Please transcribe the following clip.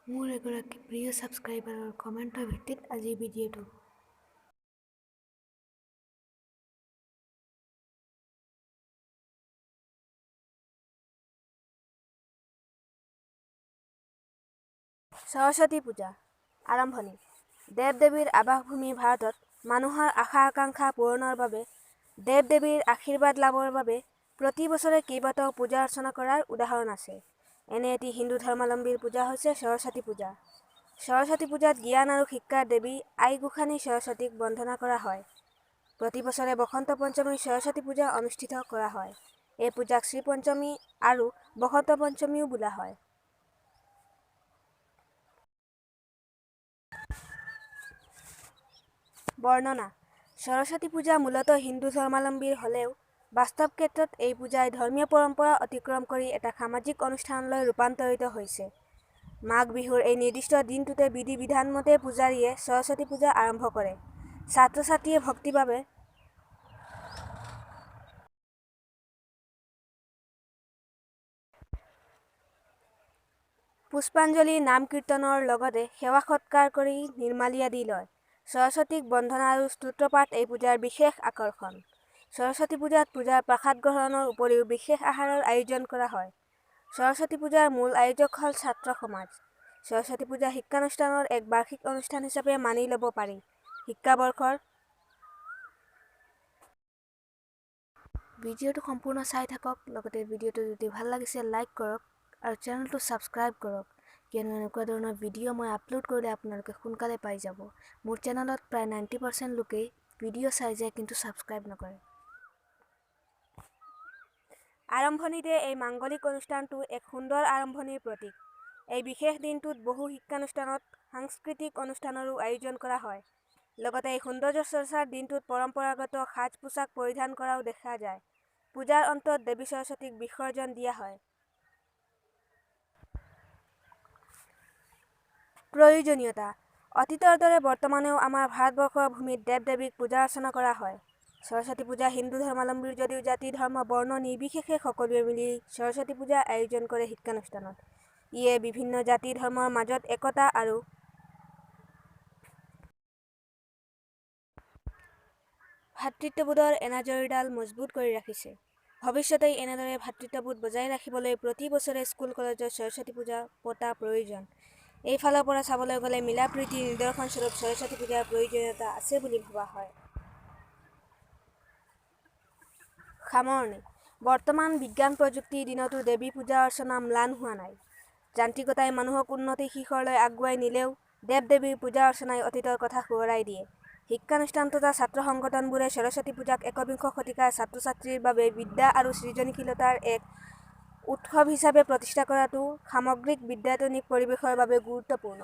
মোৰ এগৰাকী প্ৰিয় ছাবস্ক্ৰাইবাৰৰ কমেণ্টৰ ভিত্তিত আজিৰ ভিডিঅ'টো। সৰস্বতী পূজা আৰম্ভণি। দেৱ-দেৱীৰ আৱাসভূমি ভাৰতত মানুহৰ আশা-আকাংক্ষা পূৰণৰ বাবে, দেৱ-দেৱীৰ আশীৰ্বাদ লাভৰ বাবে প্ৰতি বছৰে কেইবাটাও পূজা-অৰ্চনা কৰাৰ উদাহৰণ আছে। এনে এটি হিন্দু ধৰ্মাৱলম্বীৰ পূজা হৈছে সৰস্বতী পূজা। সৰস্বতী পূজাত জ্ঞান আৰু শিক্ষাৰ দেৱী আই গোসানী সৰস্বতীক বন্দনা কৰা হয়। প্ৰতি বছৰে বসন্ত পঞ্চমীত সৰস্বতী পূজা অনুষ্ঠিত কৰা হয়। এই পূজাক শ্ৰীপঞ্চমী আৰু বসন্ত পঞ্চমীও বোলা হয়। বৰ্ণনা: সৰস্বতী পূজা মূলতঃ হিন্দু ধৰ্মাৱলম্বীৰ হ'লেও বাস্তৱ ক্ষেত্ৰত এই পূজাই ধৰ্মীয় পৰম্পৰা অতিক্ৰম কৰি এটা সামাজিক অনুষ্ঠানলৈ ৰূপান্তৰিত হৈছে। মাঘ বিহুৰ এই নিৰ্দিষ্ট দিনটোতে বিধি-বিধানমতে পূজাৰীয়ে সৰস্বতী পূজা আৰম্ভ কৰে। ছাত্ৰ-ছাত্ৰীয়ে ভক্তিভাৱে পুষ্পাঞ্জলি, নাম-কীৰ্তনৰ লগতে সেৱা-সৎকাৰ কৰি নিৰ্মালি আদি লয়। সৰস্বতীক বন্দনা আৰু স্তোত্ৰ পাঠ এই পূজাৰ বিশেষ আকৰ্ষণ। সৰস্বতী পূজাত পূজাৰ প্ৰসাদ গ্ৰহণৰ উপৰিও বিশেষ আহাৰৰ আয়োজন কৰা হয়। সৰস্বতী পূজাৰ মূল আয়োজক হ'ল ছাত্ৰ সমাজ। সৰস্বতী পূজা শিক্ষানুষ্ঠানৰ এক বাৰ্ষিক অনুষ্ঠান হিচাপে মানি ল'ব পাৰি। শিক্ষাবৰ্ষৰ ভিডিঅ'টো সম্পূৰ্ণ চাই থাকক, লগতে ভিডিঅ'টো যদি ভাল লাগিছে লাইক কৰক আৰু চেনেলটো ছাবস্ক্ৰাইব কৰক, কিয়নো এনেকুৱা ধৰণৰ ভিডিঅ' মই আপলোড কৰিলে আপোনালোকে সোনকালে পাই যাব। মোৰ চেনেলত প্ৰায় 90% লোকেই ভিডিঅ' চাই যায়, কিন্তু ছাবস্ক্ৰাইব নকৰে। আৰম্ভণিতে এই মাংগলিক অনুষ্ঠানটো এক সুন্দৰ আৰম্ভণিৰ প্ৰতীক। এই বিশেষ দিনটোত বহু শিক্ষানুষ্ঠানত সাংস্কৃতিক অনুষ্ঠানৰো আয়োজন কৰা হয়। লগতে এই সৌন্দৰ্য চৰ্চাৰ দিনটোত পৰম্পৰাগত সাজ-পোছাক পৰিধান কৰাও দেখা যায়। পূজাৰ অন্তত দেৱী সৰস্বতীক বিসৰ্জন দিয়া হয়। প্ৰয়োজনীয়তা: অতীতৰ দৰে বৰ্তমানেও আমাৰ ভাৰতবৰ্ষৰ ভূমিত দেৱ-দেৱীক পূজা-অৰ্চনা কৰা হয়। সৰস্বতী পূজা হিন্দু ধৰ্মাৱলম্বীৰ যদিও জাতি, ধৰ্ম, বৰ্ণ নিৰ্বিশেষে সকলোৱে মিলি সৰস্বতী পূজা আয়োজন কৰে শিক্ষানুষ্ঠানত। ইয়ে বিভিন্ন জাতি, ধৰ্মৰ মাজত একতা আৰু ভাতৃত্ববোধৰ এনাজৰীডাল মজবুত কৰি ৰাখিছে। ভৱিষ্যতেও এনেদৰে ভাতৃত্ববোধ বজাই ৰাখিবলৈ প্ৰতি বছৰে স্কুল-কলেজত সৰস্বতী পূজা পতা প্ৰয়োজন। এইফালৰ পৰা চাবলৈ গ'লে মিলা-প্ৰীতিৰ নিদৰ্শনস্বৰূপ সৰস্বতী পূজাৰ প্ৰয়োজনীয়তা আছে বুলি ভবা হয়। সামৰণি: বৰ্তমান বিজ্ঞান প্ৰযুক্তিৰ দিনতো দেৱী পূজা-অৰ্চনা ম্লান হোৱা নাই। যান্ত্ৰিকতাই মানুহক উন্নতিৰ শিখৰলৈ আগুৱাই নিলেও দেৱ-দেৱীৰ পূজা-অৰ্চনাই অতীতৰ কথা সোঁৱৰাই দিয়ে। শিক্ষানুষ্ঠান তথা ছাত্ৰ সংগঠনবোৰে সৰস্বতী পূজাক একবিংশ শতিকাৰ ছাত্ৰ-ছাত্ৰীৰ বাবে বিদ্যা আৰু সৃজনীশীলতাৰ এক উৎসৱ হিচাপে প্ৰতিষ্ঠা কৰাটো সামগ্ৰিক বিদ্যায়তনিক পৰিৱেশৰ বাবে গুৰুত্বপূৰ্ণ।